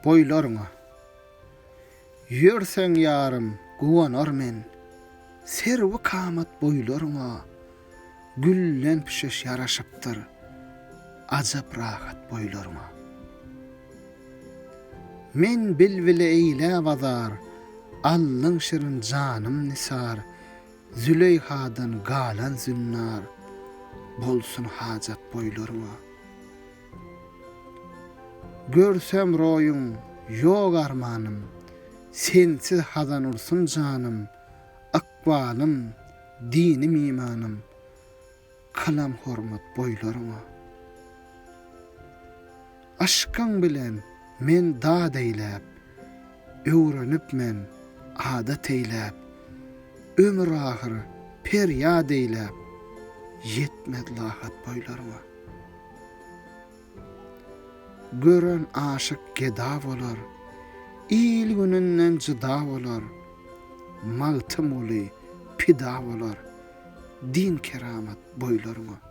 boýlaryňa. Ýörseň ýarym, guwanar men, Serwi kamat boýlaryňa. Gülden pişeş ýaraşypdyr, Ajap rahat boýlaryňa. Men bilbile eýläp azar, Aldyň şirin janym nisar, Züleýhadan galan zünnar, Bolsun hajat boýlaryňa. Görsem roýuň, ýok armanym, Sensiz hazan ursun janym, Ykbalym, dinim-imanym, Kylam hormat boýlaryňa. Yşkyň bilen men dat eýläp, Öwrenip men adat eýläp, Ömür ahyr perýat eýläp, Ýetmez lahat boýlaryňa. Gören aşyk geda bolar, Il-gününden jyda bolar, Magtymguly pida bolar, Din keramat boýlaryňa.